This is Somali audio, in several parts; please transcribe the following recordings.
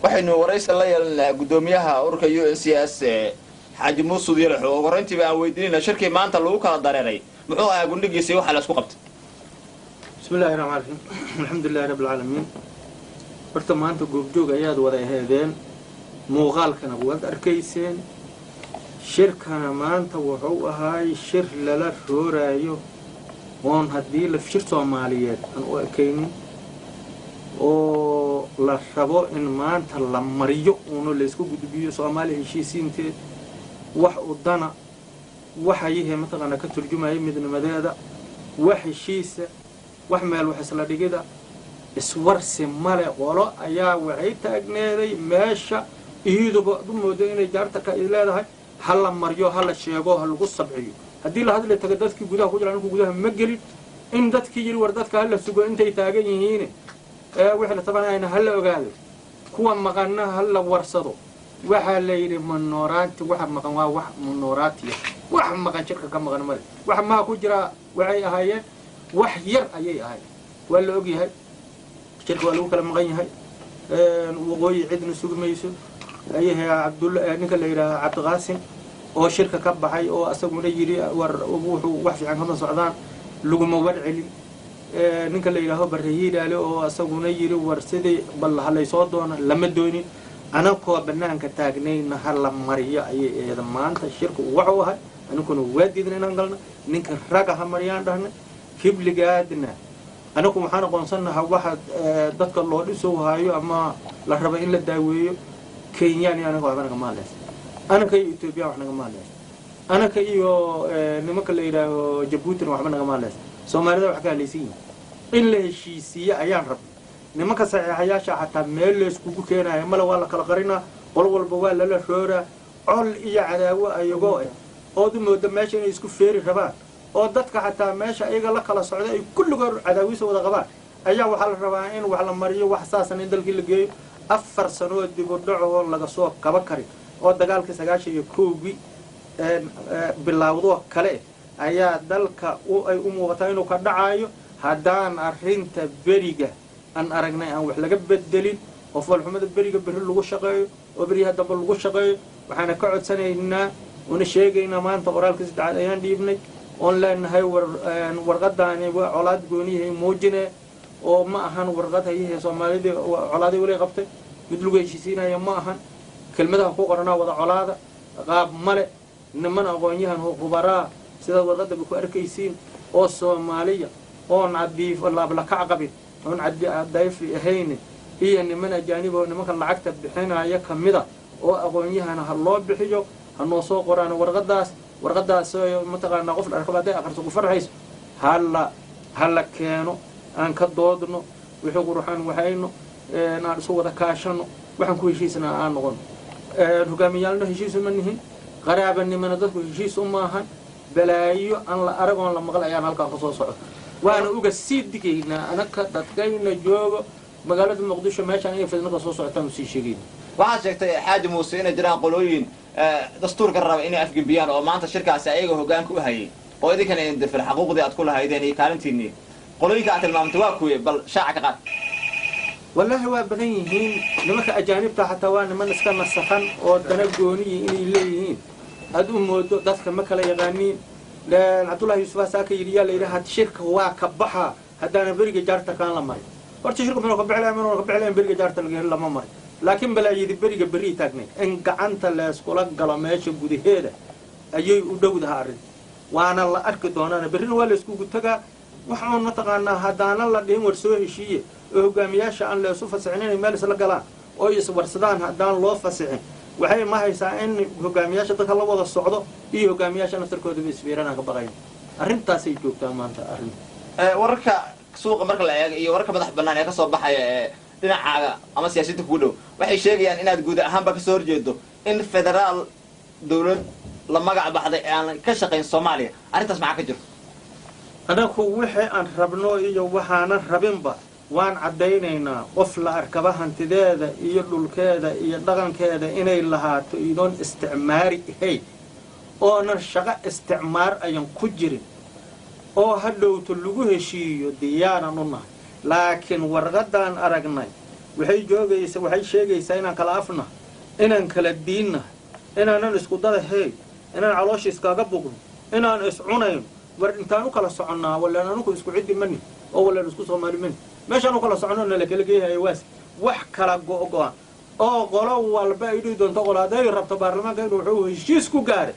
Waxaynu waraysan la yeelanaynaa guddoomiyaha ururka UNCS, Xaaji Muusud Yalaxo. Ugu horrayntiiba aan weydiinayna, shirkii maanta lagu kala dareeray muxuu ahaa gundhigiisii waxaa la isku qabtay? Bismi illahi raxmaan raxiim, alxamdulilahi rabbi alcaalamiin. Horta maanta goobjoog ayaad wada aheedeen, muuqaalkana waad arkayseen. Shirkana maanta wuxuu ahaay shir lala rooraayo oon haddii la shir Soomaaliyeed aan u ekaynin, oo la rabo in maanta la mariyo uuna laysku gudbiyo Soomaaliya heshiisiinteed, wax udana waxayihee mataqaanaa ka turjumaya midnimadeeda, wax heshiisa, wax meel wax isla dhigida, iswarsi male. Qolo ayaa waxay taagneeday meesha iyaduba ad u moodo inay jaartarka ay leedahay ha la mariyo, ha la sheego, ha lagu sabciyo. Haddii la hadli tago dadkii gudaha ku jira, ninku gudaha ma gelin in dadkii yidhi war dadka hala sugo intay taagan yihiin ee wixii la tabanayna ha la ogaado, kuwa maqanna ha la warsado. Waxaa la yidhi minority, waxa maqan waa wax minority-ya, wax maqan shirka ka maqan male. Wax maa ku jiraa waxay ahaayeen wax yar ayay ahayd. Waa la ogyahay shirka waa lagu kala maqan yahay. Waqooyi cidna sugi mayso. Ayahe Cabdulla, ninka la yidhaaha Cabdiqaasim oo shirka ka baxay oo asaguna yidhi war wuxuu wax fiican kama socdaan, laguma war celin. Ninka la yidhaaho Barre Hiiraale oo asaguna yidhi war sidii bal halaysoo doona, lama doonin. Anakoo banaanka taagnayna ha la mariyo ayay eeda maanta shirku wuxuu ahay. Aninkuna waa diidna inaan galna, ninka raga ha mariyaan dhahnay. Kibligaadna anagu waxaan aqoonsanaha waxa dadka loo dhisow haayo ama la raba in la daaweeyo. Kenyaan iyo anaga waxba nagama hadlaysa, anaka iyo Etoobiya wax nagama hadlaysa, anaka iyo nimanka la yidhaaho Jabuutina waxba nagama hadlaysa. Soomaalida wax ka hadlaysan yihin in la heshiisiiye ayaan rabnay. Nimanka saxiixayaasha xataa meel layskugu keenaya male, waa la kala qarinaa, qol walba waa lala rooraa. Col iyo cadaawo ayagoo eh ood u moodo meesha inay isku feeri rabaan, oo dadka xataa meesha ayaga la kala socda ay kulligood cadaawiisa wada qabaan, ayaa waxaa la rabaa in wax la mariyo, wax saasan in dalkii la geeyo. 4 sanoo dib u dhacoo laga soo kaba karin oo dagaalkii 91-gii bilaawdoo kale ayaa dalka ay u muuqataa inuu ka dhacayo haddaan arrinta beriga aan aragnay aan wax laga bedelin, oo foolxumada beriga berri lagu shaqeeyo oo beryaha dambe lagu shaqeeyo. Waxaana ka codsanaynaa una sheegaynaa, maanta qoraalka saddexaad ayaan dhiibnay oon leenahay war warqadaani waa colaad gooniyahay muujine, oo ma ahan warqad hayahee Soomaalidii colaaday weli qabtay mid lagu heshiisiinaya ma ahan. Kelmadaha ku qoranaa wada colaada qaab male. Niman aqoon-yahan oo khubaraa sidaad warqadaba ku arkaysiin oo Soomaaliya oon cadiif laablakac qabin oon cadayfi ahayn iyo niman ajaanib oo nimanka lacagta bixinaya kamida oo aqoon-yahana ha loo bixiyo, ha noo soo qoraan warqadaas. Warqadaas mataqaanaa qof dharkaba hadday aqriso ku farxayso hala keeno, aan ka doodno wixii quruxaan waxayno, aan isu wada kaashano, waxaan ku heshiisna aan noqono. Hogaamiyaalna heshiis uma nihin, qaraabanimana dadku heshiis uma ahan. Balaayo aan la arag oon la maqal ayaan halkaan kasoo socota, waana uga sii digaynaa anaka dadkayna joogo magaalada Muqdisho meeshaan inay fidno ka soo socotaan usii sheegayna. Waxaad sheegtay, Xaaji Muuse, inay jiraan qolooyin dastuurka raba inay afgembiyaan oo maanta shirkaasi ayaga hoggaanka u hayay oo idinkana idin dirfin xaquuqdii aad ku lahaydeen iyo kaalintiinii. Qolooyinka aad tilmaamtay waa kuwe? Bal shaaca ka qaad. Wallaahi waa badan yihiin. Nimanka ajaanibta xataa waa niman iska nasakhan oo dana gooniyi inay leeyihiin aad u moodo, dadka ma kala yaqaaniin. Cabdullahi Yuusuf asaaka yidhi yaa la yidhi had shirka waa ka baxa haddaana beriga jaartarkaan la maray. Horta shirka muxuu ka bixi lahay? Muxuu ka bixi lahayn? Beriga jaarta laga heli lama maray, laakiin balaayidi beriga berrii taagnayd in gacanta leeskula galo meesha gudaheeda ayay u dhowdaha arrinta, waana la arki doonaana berrina waa layskugu tagaa. Waxaan mataqaanaa haddaana la dhihin war soo heshiiye oo hogaamiyaasha aan leesu fasixin inay meel isla galaan oo iswarsadaan, haddaan loo fasixin, waxay ma haysaa in hogaamiyaasha dadka la wada socdo iyo hogaamiyaasha naftarkoodaba isfiiranaan ka baqayn. Arrintaasay joogtaa maanta arrinta. Wararka suuqa marka la eego iyo wararka madax bannaan ee kasoo baxaya ee dhinacaaga ama siyaasiyiinta kugu dhow waxay sheegayaan inaad guud ahaanba kasoo horjeedo in federaal dawlad la magac baxday ee aan ka shaqayn Soomaaliya. Arrintaas maxaa ka jiro? Anaku wixii aan rabno iyo waxaanan rabinba waan caddaynaynaa. Qof la arkaba hantideeda iyo dhulkeeda iyo dhaqankeeda inay lahaato idoon isticmaari ahayn, oonan shaqo isticmaar ayan ku jirin, oo hadhowto lagu heshiiyo diyaaran u nahay. Laakiin warqaddaan aragnay Waxay joogaysa, waxay sheegaysaa inaan kala afna, inaan kala diinna, inaanan isku dadahayn, inaan caloosha iskaga buqno, inaan iscunayno. War intaan u kala soconnaa, walaan anugu isku ciddi mani oo walaan isku Soomaali mani, meeshaan u kala soconno nala kala geeyahayo. Waas wax kala go'go'an oo qolo walba ay dhihi doonto qolo hadday rabto baarlamaanka inuu wuxuu heshiis ku gaaray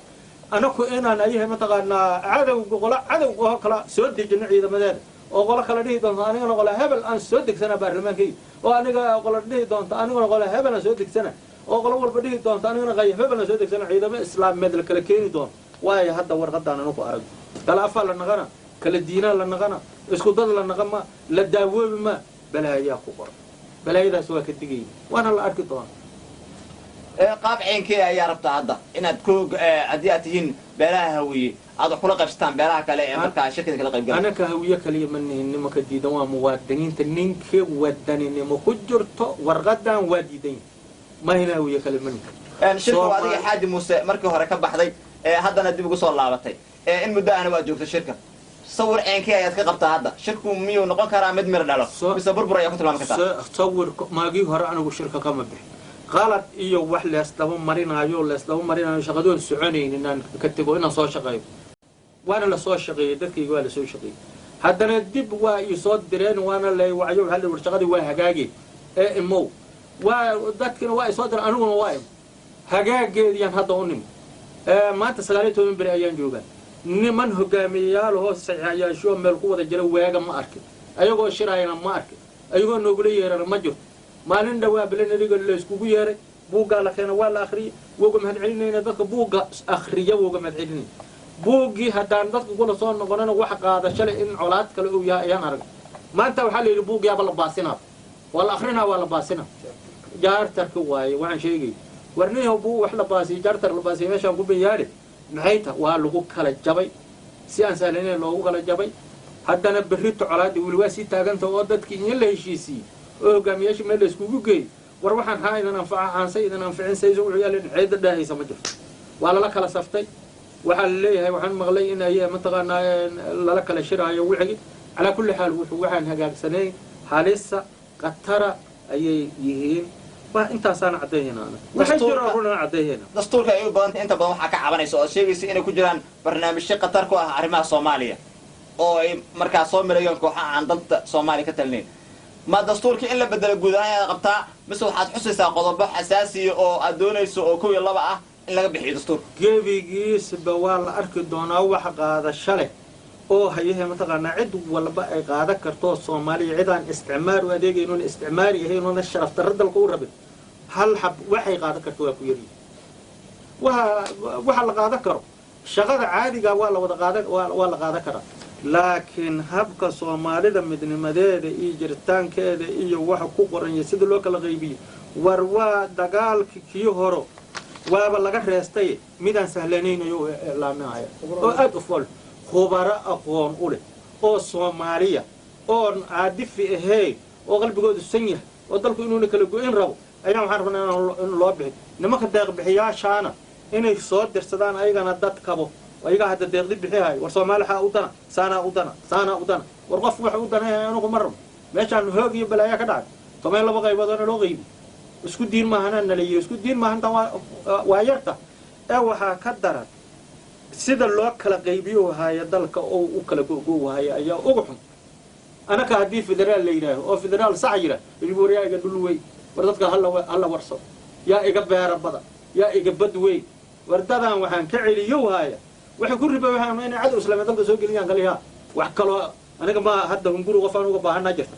anaku inaan ayahay mataqaanaa cadowga, qolo cadow oo kala soo dejino ciidamadeeda, oo qolo kala dhihi doonto anigana qolo hebel aan soo degsana baarlamaankayga, oo aniga qolo dhihi doonto anigana qolo hebel aan soo degsana, oo qolo walba dhihi doonto anigana qayb hebel aan soo degsana, ciidamo islaameed la kala keeni doono. Waayo hadda warqadaan anaku aragno, kala afaa la naqana, kala diinaa la naqana, isku dad la naqa ma la daawoobi ma, balaayaa ku qoran. Balaayadaas waa ka digayna, waana la arki doona. Qaab ceynkee ayaa rabtaa hadda inaad ku haddii aad tihiin beelaha Hawiye aad wax kula qaybsataan beelaha kale ee markaa shirkada kala qayb gala? Anaka Hawiye kaliya ma nihin. Nimanka diidan waa muwaadiniinta. Ninkii wadaninimo ku jirto warqadan waa diidan yahay. Mahina Hawiye kale ma nihin. Shirka waa adiga Xaaji Muuse markii hore ka baxday ee haddana dib ugu soo laabatay, in muddo ahna waad joogta shirka. Sawir ceynkee ayaad ka qabtaa hadda? Shirku miyuu noqon karaa mid miro dhalo, mise burbur ayaa ku tilmaami kartaa? Sawirka maagii hore anigu shirka kama bixin. Qalad iyo wax leesdaba marinaayo, leesdaba marinaayo, shaqadoon soconayn inaan ka tego, inaan soo shaqeeyo. Waana lasoo shaqeeyey, dadkayga waa lasoo shaqeeyey. Haddana dib waa ii soo direen, waana lay wacyo, waxaa la war shaqadii waa hagaage ee imow. Waa dadkina waa isoo direen, aniguna waa imo. Hagaageediyaan hadda u nimi. Maanta 19 beri ayaan joogaa. Niman hogaamiyeyaal hoos saxiixayaasho meel ku wada jira waaga ma arkin, ayagoo shiraayana ma arkin, ayagoo noogula yeerana ma jirto. Maalin dhawaa belenadiga layskugu yeeray, buuggaa la keena, waa la akhriyay. Wooga mahad celinayna dadka buugga akhriya, wooga mahad celinayna. Buuggii haddaan dadka kula soo noqonana, wax qaadasho leh in colaad kale uu yahay ayaan arag. Maanta waxaa la yidhi buugyaaba la baasinaa, waa la akrinaa, waa la baasinaa. Charter-ka waaye waxaan sheegay. Warniyahow, buug wax la baasiyay, charter la baasiyay meeshaan ku bayaale maxay ta? Waa lagu kala jabay, si aan sahlanayn loogu kala jabay. Haddana berrito colaadii weli waa sii taaganta, oo dadkii in la heshiisiiyey oo hogaamiyaashii meel la iskugu geeyey, war waxaan haa idin anfaca, xaanse idin anficin sayso wuxuu yaalin ceedda dhaahaysa ma jirto. Waa lala kala saftay. Waxaa la leeyahay, waxaan maqlay in ay mataqaanaa lala kala shiraayo wixigi. Calaa kulli xaal, wuxuu waxaan hagaagsanayn, halisa khatara ayay yihiin. Waa intaasaan caddaynayna anaga, waxay jiraan runaan caddaynayna. Dastuurka ay u badantay inta badan waxaa ka cabanaysa oo sheegaysa inay ku jiraan barnaamijyo khatar ku ah arrimaha Soomaaliya, oo ay markaa soo milayaan kooxa aan dalta Soomaaliya ka talinayn. Ma dastuurka in la bedelo guud ahaan ayaad qabtaa, mise waxaad xusaysaa qodobo xasaasiya oo aad doonayso oo kow iyo laba ah in laga bixiyo dastuurka? Gebigiisba waa la arki doonaa. Wax qaadasho leh oo hayahe mataqaanaa cid walba ay qaadan karto Soomaaliya, cid aan isticmaar u adeegayn oon isticmaari ahayn oona sharaf darro dalka u rabin, hal xab waxay qaadan karto waa ku yaryihin. Waxa la qaadan karo, shaqada caadiga waa la wada qaadan, waa la qaadan karaa, laakiin habka Soomaalida midnimadeeda iyo jiritaankeeda iyo waxa ku qoran iyo sida loo kala qaybiyo, war waa dagaalkii kii horo waaba laga reestay. Midaan sahlanayn ayuu iclaaminaya oo aada u fool. Khubaro aqoon u leh oo Soomaaliya oon caadifi ahayn oo qalbigoodu san yahay oo dalku inuuna kala go-in rabo ayaan waxaan rabnaa in loo bixi. Nimanka deeqbixiyaashaana inay soo dirsadaan ayagana dad kabo, ayagaa hadda deeqdi bixihayo. War Soomaali xaa u dana? Saanaa u dana, saanaa u dana. War qof wax u danaya anugu ma rabo. Meeshaan hoog iyo balaayaa ka dhacay. 12 qayboodana loo qaybi, isku diin maahana nalayihi, isku diin maahantan waa yarta. Ee waxaa ka daran sida loo kala qaybiyo haya dalka oo u kala gogo-haya ayaa uga xun. Anaka haddii federaal la yidhaaho oo federaal sax yidhaah, war yaa iga dhul wey? War dadka hala warso. Yaa iga beera bada? Yaa iga bad wey? War dadaan waxaan ka celiyo haya, waxay ku riba waxaan inay cadow islaamiya dalka soo geliyaan kaliyaa. Wax kaloo aniga ma hadda hunguri qof aan uga baahanaa jirta,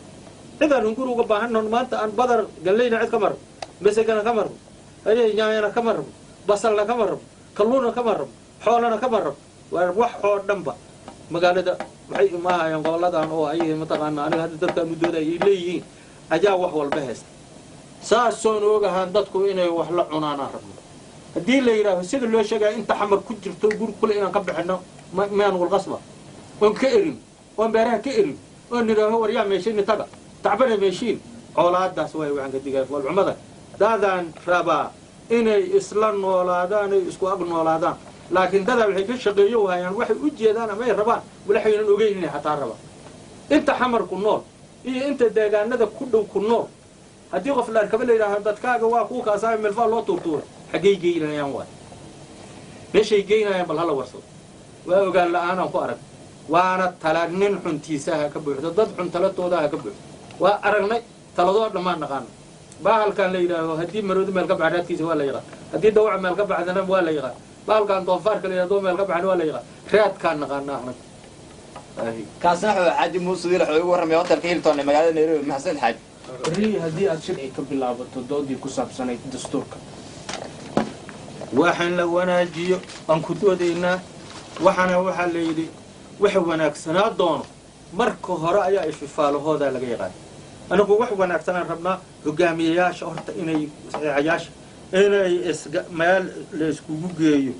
cid aan hunguri uga baahanno maanta aan badar galleyna cid kama rabo, mesegana kama rabo, haye nyaanyana kama rabo, basalna kama rabo, kalluunna kama rabo, xoolana kama rabo. Waa wax oo dhanba magaalada waxay imaahayaan goboladan oo ay mataqaana aniga hadda dadkaan u dooday ay leeyihiin ayaa wax walba haysta. Saasoon ogahaan dadku inay wax la cunaanaan rabno. Haddii la yidhaaho sida loo sheegaya, inta Xamar ku jirto guri kule inaan ka bixino miyaan walqasba oon ka erin, oon beeraha ka erin, oon nidhaaho war yaa meeshiini taga tacbana meeshiin. Colaadaas waay waxaan ka digaya foolxumada. Dadaan rabaa inay isla noolaadaan, ay isku ag noolaadaan, laakiin dadaa waxay ka shaqeeyo hayaan waxay u jeedaan ama ay rabaan walaxaynan ogeyn inay xataa rabaan. Inta Xamar ku nool iyo inta deegaanada ku dhow ku nool. Haddii qof la arkaba la yidhaaho dadkaaga waa kuwa kaasaa milfaa loo tuurtuuray, xaggay geynayaan? Waay meeshay geynayaan, bal hala warsado. Waa ogaan la-aanaan ku arag, waana tala nin xuntiisaha ka buuxdo, dad xun talatoodaha ka buuxdo. Waa aragnay, taladoo dhammaan naqaana. Bahalkan la yidhaaho haddii maroodi meel ka baxa raadkiisa waa la yaqaan, haddii dawaca meel ka baxdana waa la yaqaan, bahalkan doofaarka la yidhahdo meel ka baxana waa la yaqaan. Raadkaan naqaana anaga. Kaasina wuxuu Xaaji Muuse Wiil wuxuu igu warramay hotelka Hilton ee magaalada Nairobi. Maxamed Xaaji. Berri haddii aad shir ay ka bilaabato doodii ku saabsanayd dastuurka. Waxaan la wanaajiyo aan ku doodaynaa. Waxaana waxaa la yidhi waxa wanaagsanaa doono marka hore ayaa ififaalahoodaa laga yaqaan. Anigu wax wanaagsanaan rabnaa. Hogaamiyayaasha horta inay saxiixayaasha inay isga meel la iskugu geeyo,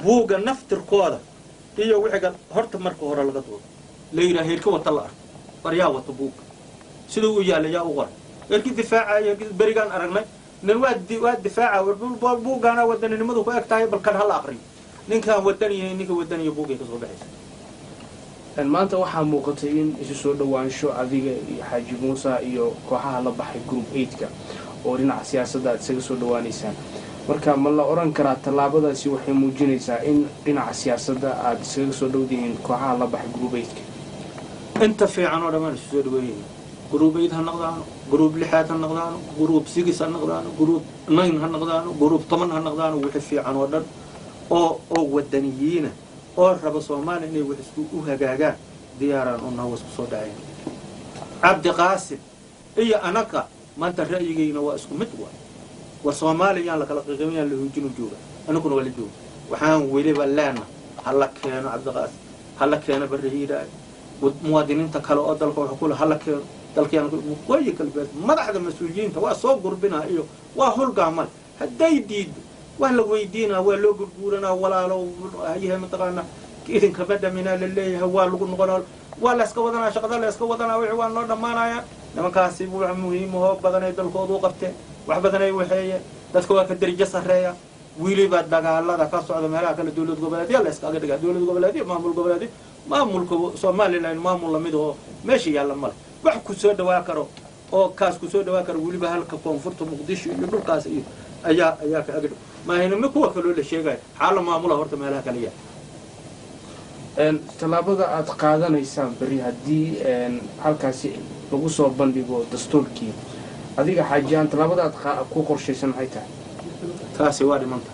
buugga naftirkooda iyo wixiga horta marka hore laga doodo, la yidhaha heerka wata la arko, war yaa wata buugga, siduu u yaalla yaa u qoray, heerkii difaacaya. Heerkii berigaan aragnay nin waa difaaca war buuggaana wadaninimadu ku eg tahay, bal kan hala aqriyo. Ninkaan wadaniya, ninka wadaniya buuggay ka soo baxaysa. Maanta waxaa muuqatay in isu soo dhowaansho adiga iyo Xaaji Muuse iyo kooxaha la baxay Group Eight-ka oo dhinaca siyaasadda aad isaga soo dhawaanaysaan. Marka ma la odhan karaa tallaabadaasi waxay muujinaysaa in dhinaca siyaasadda aad iskaga soo dhowdihiin kooxaha la baxay Group Eight-ka? Inta fiican oo dhammaan isu soo dhaweeyeyna. Group Eight ha noqdaano, group lixaad ha noqdaano, group six ha noqdaano, group nine ha noqdaano, group 10 ha noqdaano, wixii fiican oo dhan oo wadaniyiina oo raba Soomaaliya inay wax isku u hagaagaan, diyaaraan u naha, isku soo dhacayn. Cabdiqaasim iyo anaga maanta ra'yigayna waa isku mid. Waay war Soomaaliya yaan lakala qiqimayaan, la hoojinu jooga, anaguna waa la jooga. Waxaan weliba leena hala keeno Cabdiqaasim, hala keeno Barre Hiiraayo, muwaadiniinta kale oo dalka wax kule hala keeno. Dalkayaan waqooyi galbeed madaxda mas-uuliyiinta waa soo gurbinaa iyo waa hulgaa male. Hadday diido waa la weydiinaa, waa loo gurguuranaa. Walaalo hayahe, mataqaanaa, idinkama dhaminaa la leeyahay, waa lagu noqonaa, waa layska wadanaa, shaqada layska wadanaa, wixii waa noo dhammaanaya. Nimankaasi wax muhiimahoo badanay dalkoodu qabteen, wax badanay waxeeyeen, dadka waa ka derijo sarreeya. Weliba dagaalada ka socda meelaha kale, dowlad goboleedya la iskaga dhigaa, dowlad goboleedyo, maamul goboleedyo. Maamulka Somaliland maamul lamid oo meesha yaalla male, wax ku soo dhawaa karo oo kaas ku soo dhawaa karo. Weliba halka koonfurta Muqdisho iyo dhulkaas iyo ayaa ka agdhow maahinimo. Kuwa kaloo la sheegayo xaala maamula horta meelaha kale yahay. Tallaabada aad qaadanaysaan berri haddii halkaasi lagu soo bandhigo dastuurkii, adiga xaajiyaan, tallaabada aad ku qorshaysan maxay tahay? Taasi waa dhimanta.